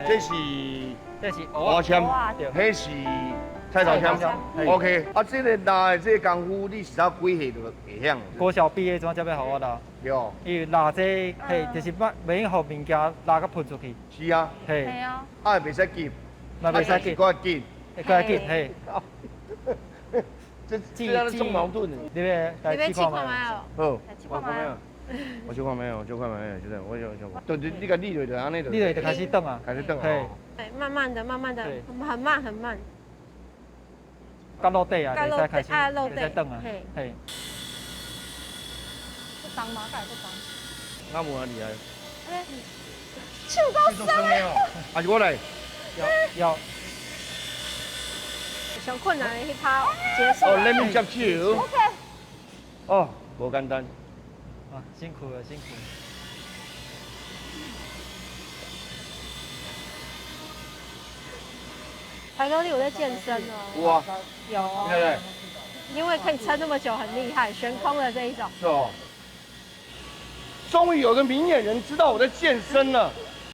這是這是蚵仔籤，哇，對。彼是菜頭籤。OK，啊，這個拉的這個功夫，你是才幾歲就會曉？國小畢業怎才欲予我拉？對。因為拉這個，嘿，就是袂袂用予物件拉甲噴出去。是啊。嘿。係啊。啊，袂使緊。嘛袂使緊。閣較緊。會閣較緊，嘿。這這樣總矛盾的。你欲來試看覓？好。來試看覓。我試看覓，我試看覓，就是我想想。對對，你共理落就按呢就。理落就開始轉啊。開始轉啊。對，慢慢的，慢慢的，很慢很慢。較落底啊，會使開始，會使轉啊，嘿。不重嗎？敢會不重？那無遐厲害。哎，手夠酸的。還是我來。要要。上困難的彼趴結束。哦，Let me 接手。 OK。哦，無簡單。啊，辛苦了，辛苦了。台哥，你有在健身哦？有啊。有哦。對。因為可以撐那麼久，很厲害，懸空的這一種。是哦。終於有個明眼人知道我在健身了。